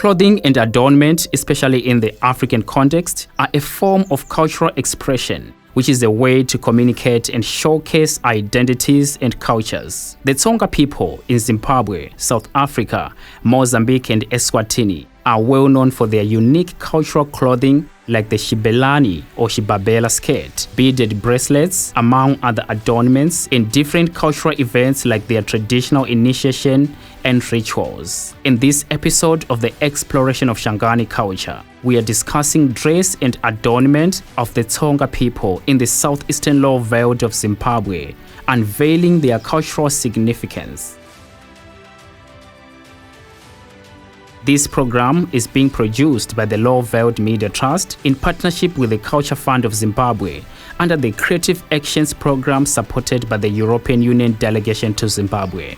Clothing and adornment, especially in the African context, are a form of cultural expression, which is a way to communicate and showcase identities and cultures. The Tsonga people in Zimbabwe, South Africa, Mozambique, and Eswatini are well known for their unique cultural clothing like the Xibelani or Xibabela skirt, beaded bracelets, among other adornments in different cultural events like their traditional initiation and rituals. In this episode of the exploration of Shangani culture, we are discussing dress and adornment of the Tsonga people in the southeastern Lowveld of Zimbabwe, unveiling their cultural significance. This program is being produced by the Lowveld Media Trust in partnership with the Culture Fund of Zimbabwe under the Creative Actions program supported by the European Union delegation to Zimbabwe.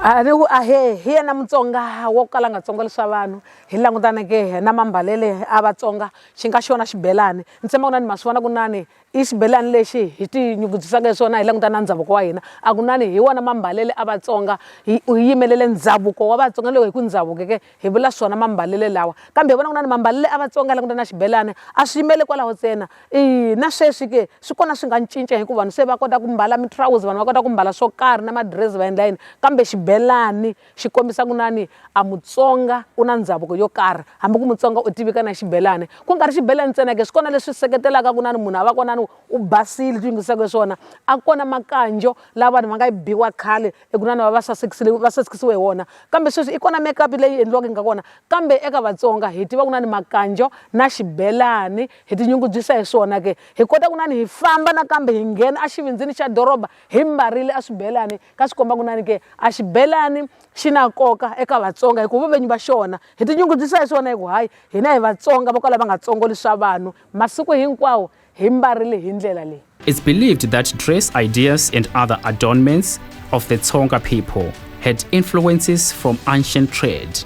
A ni ku ahee hi yena mutsonga wo kala nga tsongoli swa vanhu hi langutaneke na mambalele a vatsonga xi nga xona xibelani ni tshemba ku na ni ma swi vona ku nani I xibelani lexi hi tinyungubyisaka hi swona hi langutana na ndzhavuko wa hina. A ku nani hi wona mambalele a Vatsonga hi hi yimelele ndzhavuko wa Vatsonga loko hi ku ndzhavuko ke hi vula swona mambalele lawa. Kambe hi vona ku nani mambalele a Vatsonga langutana na xibelani a swi yimeli kwalaho ntsena. I na sweswi ke swi kona swi nga cinca hikuva vanhu se va kota ku mbala mitrawuzi vanhu va kota ku mbala swo karhi na madirese va endla yini kambe xibelani xi kombisa ku nani a Mutsonga u na ndzhavuko yo karhi hambi ku Mutsonga u tivikana hi xibelani ku nga ri xibelani ntsena ke swi kona leswi seketelaka ku nani munhu a va kona ni u basile ti yingisaka hi swona a kona makanjo laha vanhu va nga yi biwa khale eku nani va va sasekisile va sasekisiwe hi wona kambe sweswi i kona makeup leyi endliwaka yi nga kona kambe eka Vatsonga hi tiva ku na ni makanjo na xibelani hi tinyungubyisa hi swona ke hi kota ku nani hi famba nakambe hi nghena exivindzini xa doroba hi mbarile a swibelani Ka swi komba ku nani ke, a xibelani xi na nkoka eka Vatsonga hikuva vo venyi va xona. Hi tinyungubyisa hi swona hi ku hayi, hina hi Vatsonga vo kala va nga tsongoli swa vanhu. Masiku hinkwawo hi mbarile hi ndlela leyi. It's believed that dress ideas and other adornments of the Tsonga people had influences from ancient trade.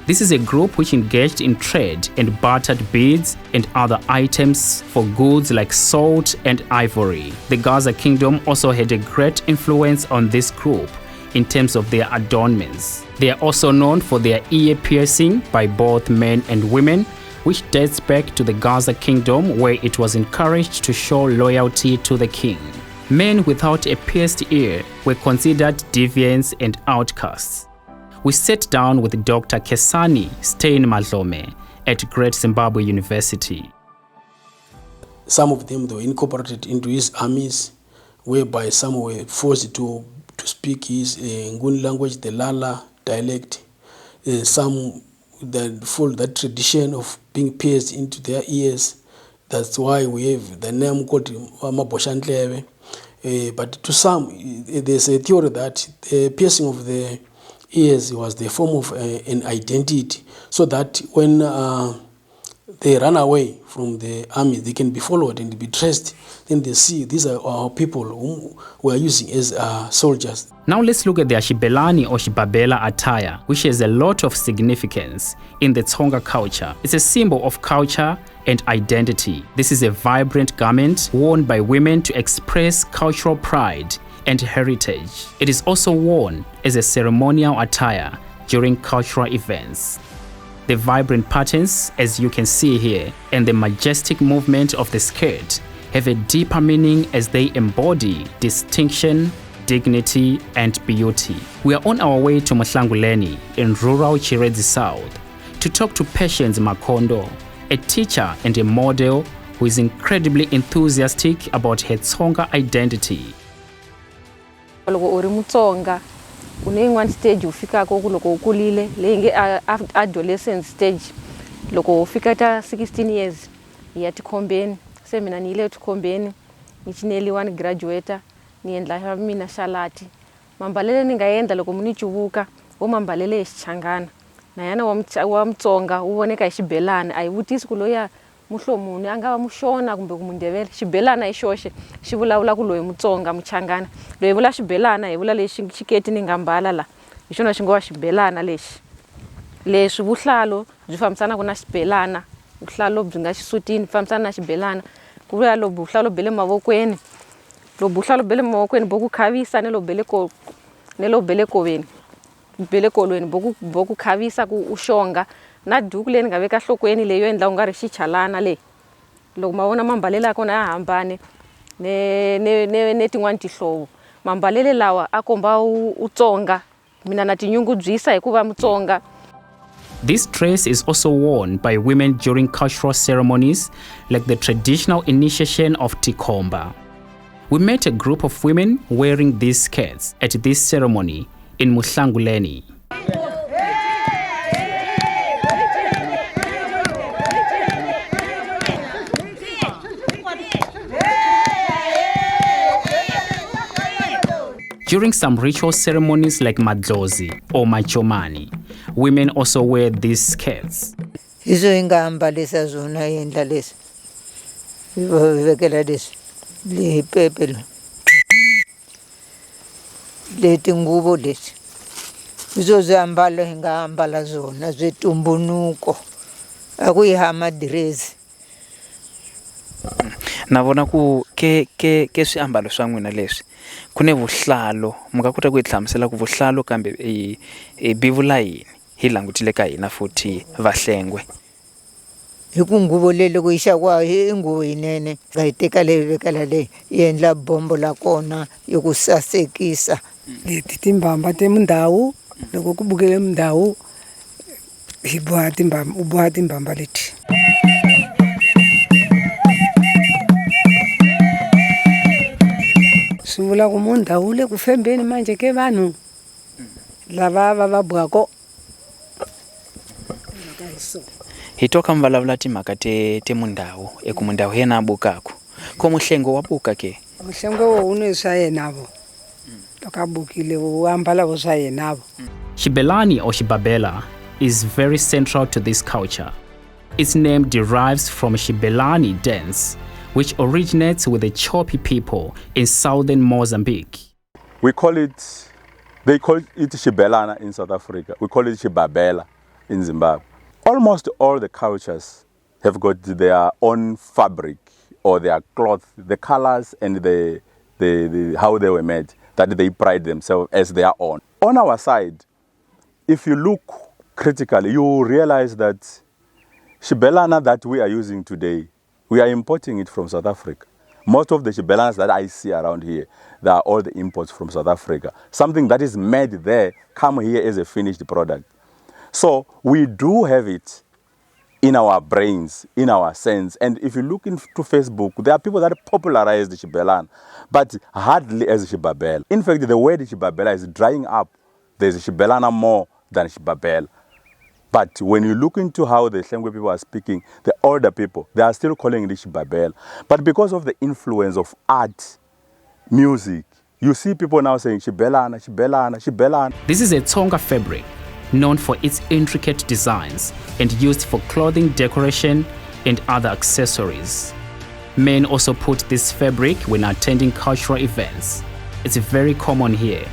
This is a group which engaged in trade and bartered beads and other items for goods like salt and ivory. The Gaza kingdom also had a great influence on this group in terms of their adornments. They are also known for their ear piercing by both men and women, which dates back to the Gaza kingdom where it was encouraged to show loyalty to the king. Men without a pierced ear were considered deviants and outcasts. We sat down with Dr. Kesani Stein Madlome at Great Zimbabwe University. Some of them, they were incorporated into his armies, whereby some were forced to speak his Nguni language, the Lala dialect. Some that followed that tradition of being pierced into their ears. That's why we have the name called Maboshandlebe. But to some, there's a theory that the piercing of the ears was the form of an identity, so that when they run away from the army, they can be followed and be traced. Then they see these are our people whom we are using as soldiers. Now let's look at the Xibelani or Xibabela attire, which has a lot of significance in the Tsonga culture. It's a symbol of culture and identity. This is a vibrant garment worn by women to express cultural pride and heritage. It is also worn as a ceremonial attire during cultural events. The vibrant patterns, as you can see here, and the majestic movement of the skirt have a deeper meaning as they embody distinction, dignity, and beauty. We are on our way to Mhlanguleni in rural Chiredzi South to talk to Patience Makondo, a teacher and a model who is incredibly enthusiastic about her Tsonga identity. Loko u ri Mutsonga u ne yin'wana stage u fikaka ku loko u kulile leyi nge adolescent stage loko u fika ta 16 years hi ya tikhombeni se mina ni yile etikhombeni ni cineliwa ni graduate ni endla xa mina xalati mambalele ni nga endla loko mi ni cuvuka wo mambalele hi xichangana na yana wa wa Mutsonga wu voneka hi xibelani a hi vutisi ku loyiya muhlovo muni a nga va muxona kumbe ku mundevele xibelana hi xoxe xi vulavula ku loyi mutsonga muchangana loyi vula xibelana hi vula lexi xiketi ni nga mbala la hi xona xi ngo va xibelana lexi leswi vuhlalo byi fambisanaka na xibelana vuhlalo byi nga xisutini fambisana na xibelana ku vula lobu vuhlalo bya le mavokweni lobu vuhlalo bya le mavokweni bo ku khavisa ni lobu bya le ni lobu bya le koveni. be le kolweni bo ku bo ku khavisa ku u xonga na duku leyi ni nga veka nhlokweni leyi yo endla u nga ri xichalana leyi loko ma vona mambalelo ya kona ya hambane ne ne ne ne tin'wani tihlovo mambalelo lawa a komba u tsonga mina na tinyungubyisa hi ku va mutsonga. This dress is also worn by women during cultural ceremonies like the traditional initiation of Tikomba. We met a group of women wearing these skirts at this ceremony in Muhlanguleni. During some ritual ceremonies like Madlozi or Machomani, women also wear these skirts. Hi swo hi nga ambalisa swona hi endla leswi hi va vekela leswi lehi pepe lo le tinguvo leti hi swo swiambalo hi nga ambala swona swi tumbunuko a ku yi ha madirezi. Na vona ku ke ke ke swiambalo swa n'wina leswi ku ni vuhlalu mi nga kota ku hi hlamusela ku vuhlalu kambe i i bi vula yini hi langutile ka hina futhi vahlengwe. Hi ku nguvo leyi loko yi xaviwa i nguvo yinene va yi teka leyi veka la leyi yi endla bombo la kona yi ku sasekisa. Leti timbamba ta mindhawu loko ku bukele mindhawu hi boha timbamba u boha timbamba leti. Swi vula ku mundhawu wu le ku fembeni manjhe ke vanhu lava va va bwako. Hi twa kha mi vulavula timhaka te te mundhawu eku mundhawu hi yena a bukaku ko muhlengo wa buka ke? Muhlengo wo wu ni swa yena vo loko a bukile wu ambala vo swa yena vo. Xibelani or Xibabela is very central to this culture. Its name derives from Xibelani dance, which originates with the Chopi people in southern Mozambique. We call it, they call it Xibelana in South Africa. We call it Xibabela in Zimbabwe. Almost all the cultures have got their own fabric or their cloth, the colors and the, the, the how they were made, that they pride themselves as their own. On our side, if you look critically, you realize that Xibelana that we are using today, we are importing it from South Africa. Most of the Xibelanas that I see around here, they are all the imports from South Africa. Something that is made there, come here as a finished product. So we do have it in our brains, in our sense. And if you look into Facebook, there are people that popularized Xibelana, but hardly as Xibabela. In fact, the word Xibabela is drying up. There's Xibelana more than Xibabela. But when you look into how the Hlengwe people are speaking, the older people, they are still calling it Xibabela. But because of the influence of art, music, you see people now saying Xibelana, Xibelana, Xibelana. This is a Tsonga fabric known for its intricate designs and used for clothing decoration and other accessories. Men also put this fabric when attending cultural events. It's very common here.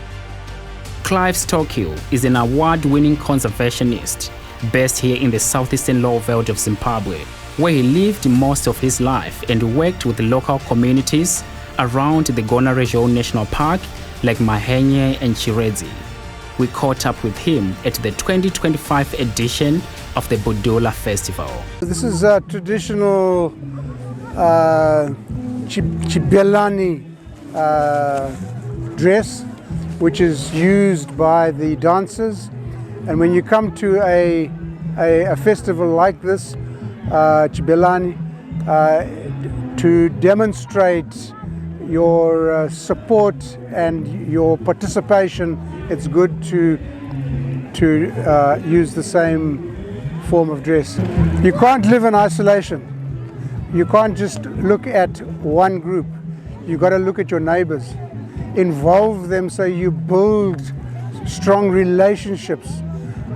Clive Stockill is an award-winning conservationist based here in the southeastern Lowveld of Zimbabwe, where he lived most of his life and worked with local communities around the Gonarezhou National Park like Mahenye and Chiredzi. We caught up with him at the 2025 edition of the Budula Festival. This is a traditional Xibelani dress, which is used by the dancers. And when you come to a festival like this, Xibelani, to demonstrate your support and your participation, it's good to use the same form of dress. You can't live in isolation. You can't just look at one group. You've got to look at your neighbors. Involve them so you build strong relationships.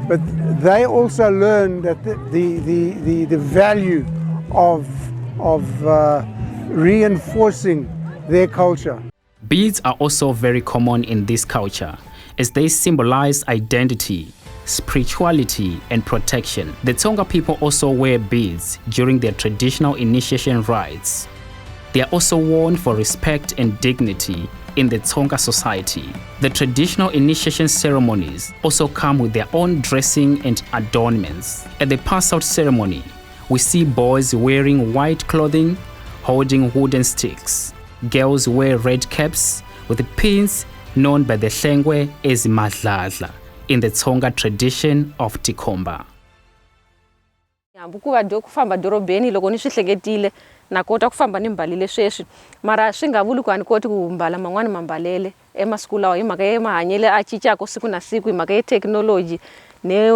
But they also learn that the value of reinforcing their culture. Beads are also very common in this culture, as they symbolize identity, spirituality, and protection. The Tsonga people also wear beads during their traditional initiation rites. They are also worn for respect and dignity in the Tsonga society. The traditional initiation ceremonies also come with their own dressing and adornments. At the pass-out ceremony, we see boys wearing white clothing, holding wooden sticks. Girls wear red caps with pins known by the Hlengwe as Madladla in the Tsonga tradition of Tikomba. Hambi ku va ku famba dorobeni loko ni swi hleketile na kota ku famba ni mbalile sweswi mara swi nga vuli ku a ni koti ku mbala man'wani mambalele emasiku lawa hi mhaka ya mahanyelo a cincaka siku na siku hi mhaka ya thekinoloji ne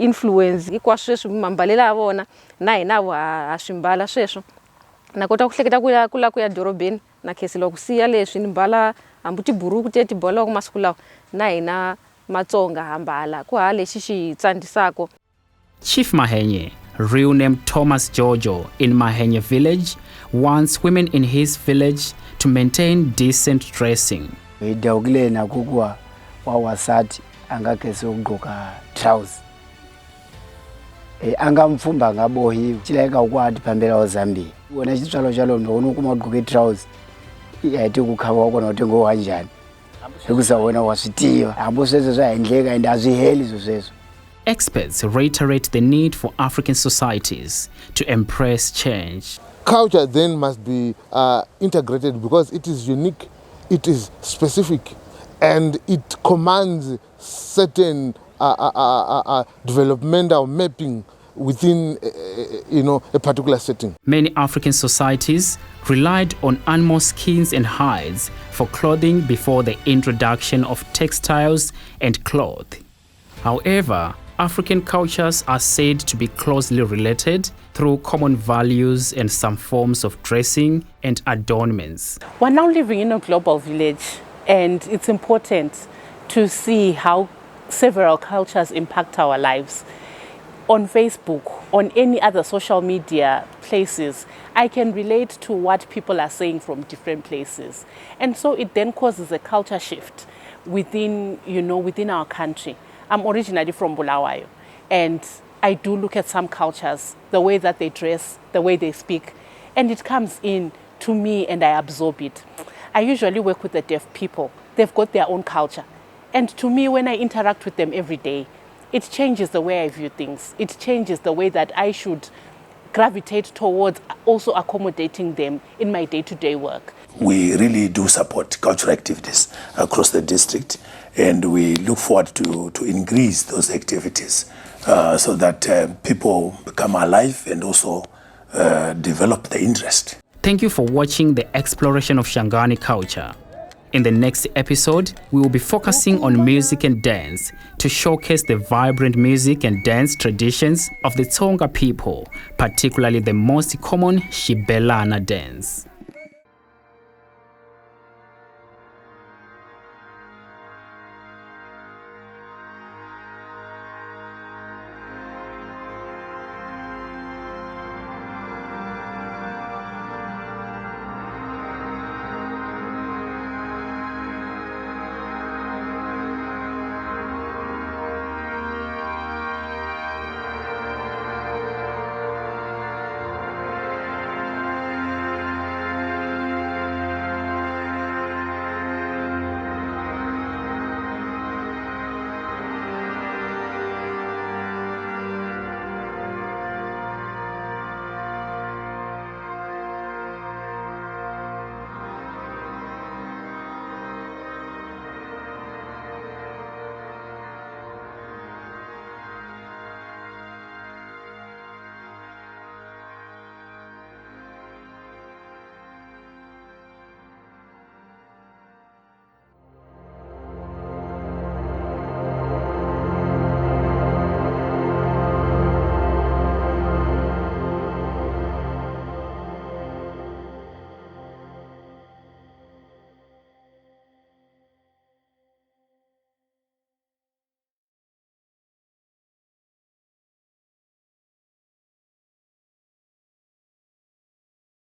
influence hinkwaswo sweswi mambalelo ya vona na hina vo ha swi mbala sweswo na kota ku hleketa ku ya ku lava ku ya dorobeni na khenseliwa ku siya leswi ni mbala hambi tiburuku te ti boliwaka masiku lawa na hina matsonga ha mbala ku hava lexi xi hi tsandzisaka. Chief Mahenye, real name Thomas Jojo, in Mahenye village, wants women in his village to maintain decent dressing. Hi dawukile na ku kuwa wawasati a nga khensi ku gqoka trouse a nga mpfhumba a nga bohiwi xi laveka ku a ti phambela wa Zambia wona xitswalo xa lona loko no kuma u gqoke trouse i hete ku khava wa kona u te ngo wa njhani hikusa wena wa swi tiva hambi sweswo swa endleka ende a swi heli swo sweswo. Experts reiterate the need for African societies to embrace change. Culture then must be integrated because it is unique, it is specific, and it commands certain developmental mapping within a particular setting. Many African societies relied on animal skins and hides for clothing before the introduction of textiles and cloth. However, African cultures are said to be closely related through common values and some forms of dressing and adornments. We're now living in a global village, and it's important to see how several cultures impact our lives. On Facebook, on any other social media places, I can relate to what people are saying from different places. And so it then causes a culture shift within our country. I'm originally from Bulawayo, and I do look at some cultures, the way that they dress, the way they speak, and it comes in to me and I absorb it. I usually work with the deaf people. They've got their own culture. And to me, when I interact with them every day, it changes the way I view things. It changes the way that I should gravitate towards also accommodating them in my day-to-day work. We really do support cultural activities across the district, and we look forward to increase those activities so that people become alive and also develop the interest. Thank you for watching the exploration of Shangani culture. In the next episode, we will be focusing on music and dance to showcase the vibrant music and dance traditions of the Tsonga people, particularly the most common Xibelana dance.